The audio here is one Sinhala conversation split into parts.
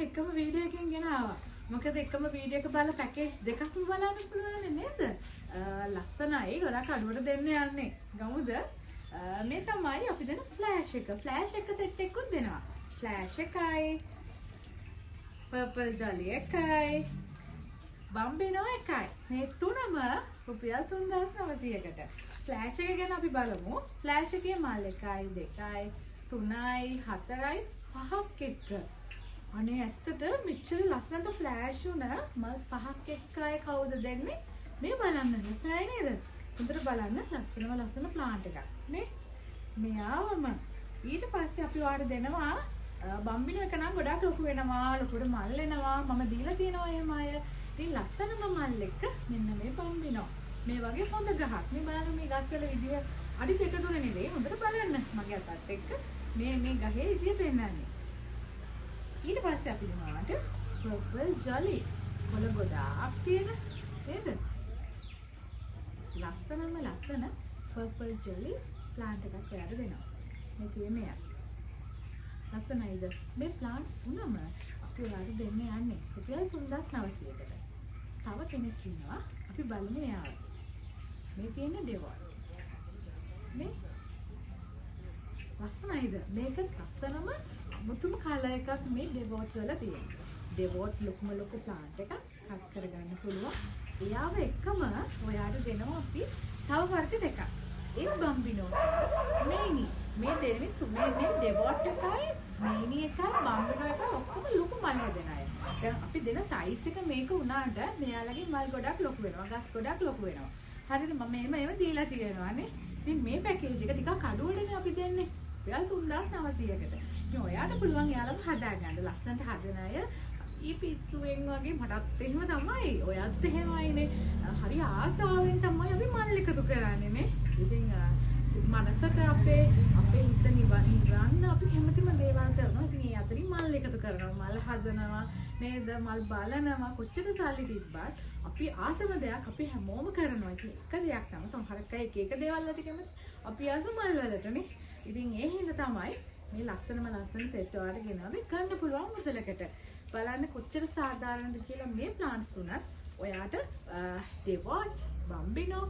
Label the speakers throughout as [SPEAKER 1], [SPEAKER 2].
[SPEAKER 1] එකම වීඩියෝ එකකින් ගෙන ආවා. මොකද එකම වීඩියෝ එක බලලා පැකේජ් දෙකක්ම බලන්න පුළුවන් නේද? ලස්සනයි, ගොඩක් අඩුවට දෙන්න යන්නේ. ගමුද? මේ තමයි අපි දෙන ෆ්ලෑෂ් එක. ෆ්ලෑෂ් එක සෙට් එකකුත් දෙනවා. ෆ්ලෑෂ් එකයි, පර්පල් ජොලි එකයි, බම්බිනෝ එකයි. මේ තුනම රුපියල් 3900කට. ෆ්ලෑෂ් එක ගැන අපි බලමු. ෆ්ලෑෂ් එකේ මල් 1යි 2යි 3යි 4යි 5ක් එක්ක. අනේ ඇත්තට මෙච්චර ලස්සනට ෆ්ලෑෂ් වුණ මල් 5ක් එක්ක අය කවුද දෙන්නේ? මේ බලන්න ලස්සනයි නේද? හොඳට බලන්න ලස්සනම ලස්සන ප්ලාන්ට් එකක්. මේ මෙයාවම ඊට පස්සේ අපි ඔයාලට දෙනවා බම්බිනෝ එක නම් ගොඩාක් ලොකු වෙනවා, ලොකුට මල් එනවා. මම දීලා තියෙනවා එහෙම අය. ඉතින් ලස්සනම මල් එක්ක මෙන්න මේ බම්බිනෝ. මේ වගේ හොඳ ගහක්. මේ බලන්න මේ ගස්වල විදිය අඩි දෙක තුන නෙවෙයි, හොඳට බලන්න මගේ අතත් එක්ක මේ මේ ගහේ විදිය පෙන්නන්නේ. ඊට පස්සේ අපි දෙනවාට පර්පල් ජොලි. කොළ ගොඩාක් තියෙන නේද? ලස්සනම ලස්සන පර්පල් ජොලි ප්ලාන්ට් එකක් ඔයාලට දෙනවා. මේ තියෙන්නේ එයා. ලස්සනයිද? මේ ප්ලාන්ට්ස් තුනම අපි ඔයාලට දෙන්න යන්නේ රුපියල් 3900කට. තව කෙනෙක් ඉන්නවා. අපි බලමු එයාව. මේ තියෙන්නේ ඩෙවොට්. මේ ලස්සනයිද? මේක ලස්සනම අමුතුම කලර් එකක් මේ ඩෙවොට් වල තියෙන්නේ. ඩෙවොට් ලොකුම ලොකු ප්ලාන්ට් එකක් කට් කරගන්න පුළුවන්. එයාව එක්කම ඔයාට දෙනවා අපි තව වර්ග දෙකක්. ඒ බම්බිනෝ සහ මේනි. මේ දෙන්නේ තුනේ මේ ඩෙවොට් එකයි මේනි එකයි බම්බිනෝ එකයි ඔක්කොම ලොකු මල් හැදෙන අය. දැන් අපි දෙන සයිස් එක මේක වුණාට මෙයාලගේ මල් ගොඩක් ලොකු වෙනවා. ගස් ගොඩක් ලොකු වෙනවා. හරිද? මම එහෙම එහෙම දීලා තියෙනවානේ. ඉතින් මේ පැකේජ් එක ටිකක් අඩුවටනේ අපි දෙන්නේ. රුපියල් 3900කට. ඉතින් ඔයාට පුළුවන් එයාලම හදාගන්න. ලස්සනට හදන අය ඊ පිස්සුවෙන් වගේ මටත් එහෙම තමයි. ඔයත් එහෙමයිනේ. හරි ආසාවෙන් තමයි අපි මල් එකතු කරන්නේ නේ. ඉතින් මනසට අපේ අපේ හිත නිවන්න අපි කැමතිම දේවල් කරනවා. ඉතින් ඒ අතරින් මල් එකතු කරනවා, මල් හදනවා නේද? මල් බලනවා. කොච්චර සල්ලි තිබ්බත් අපි ආසම දෙයක් අපි හැමෝම කරනවා. ඉතින් එක දෙයක් තමයි සමහරක් අය එක එක දේවල් වලට කැමති. අපි ආස මල් වලටනේ. ඉතින් ඒ හින්දා තමයි මේ ලස්සනම ලස්සන සෙට් ඔයාලට ගෙනාවේ ගන්න පුළුවන් මුදලකට. බලන්න කොච්චර සාධාරණද කියලා මේ ප්ලාන්ට්ස් තුනත් ඔයාට ඩෙවොට්ස්, බම්බිනෝ,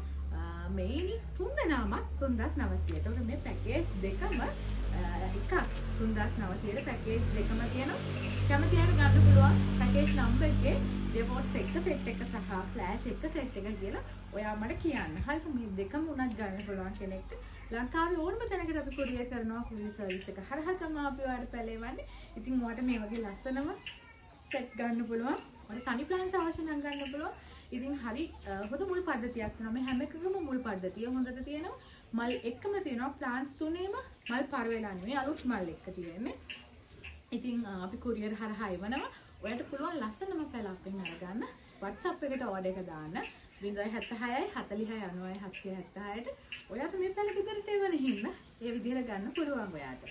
[SPEAKER 1] මෙයිනි තුන් දෙනාමත් 3900. එතකොට මේ පැකේජ් දෙකම එකක් 3900ට පැකේජ් දෙකම තියෙනවා. කැමති අයට ගන්න පුළුවන් පැකේජ් නම්බර් එකේ ඩෙවොට්ස් එක සෙට් එක සහ ෆ්ලෑෂ් එක සෙට් එක කියලා ඔයා මට කියන්න. හරිද? මේ දෙකම උනත් ගන්න පුළුවන් කෙනෙක්ට. ලංකාවේ ඕනම තැනකට අපි කුරියර් කරනවා. කුරියර් සර්විස් එක හරහා තමයි අපි ඔයාලට පැලෙවන්නේ. ඉතින් ඔයාට මේ වගේ ලස්සනම සෙට් ගන්න පුළුවන්. ඔයාලට තනි ප්ලාන්ට්ස් අවශ්‍ය නම් ගන්න පුළුවන්. ඉතින් හරි හොඳ මුල් පද්ධතියක් තියෙනවා. මේ හැම එකකම මුල් පද්ධතිය හොඳට තියෙනවා. මල් එක්කම තියෙනවා. ප්ලාන්ට්ස් තුනේම මල් පර වෙලා නෙමෙයි, අලුත් මල් එක්ක තියෙන්නේ. ඉතින් අපි කුරියර් හරහා එවනවා. ඔයාලට පුළුවන් ලස්සනම පැල අපෙන් අරගන්න. WhatsApp එකට ඕඩර් එක දාන්න. 076 46 90 776ට ඔයාට මේ පැල ගෙදරට එවන හින්දා ඒ විදිහට ගන්න පුළුවන් ඔයාට.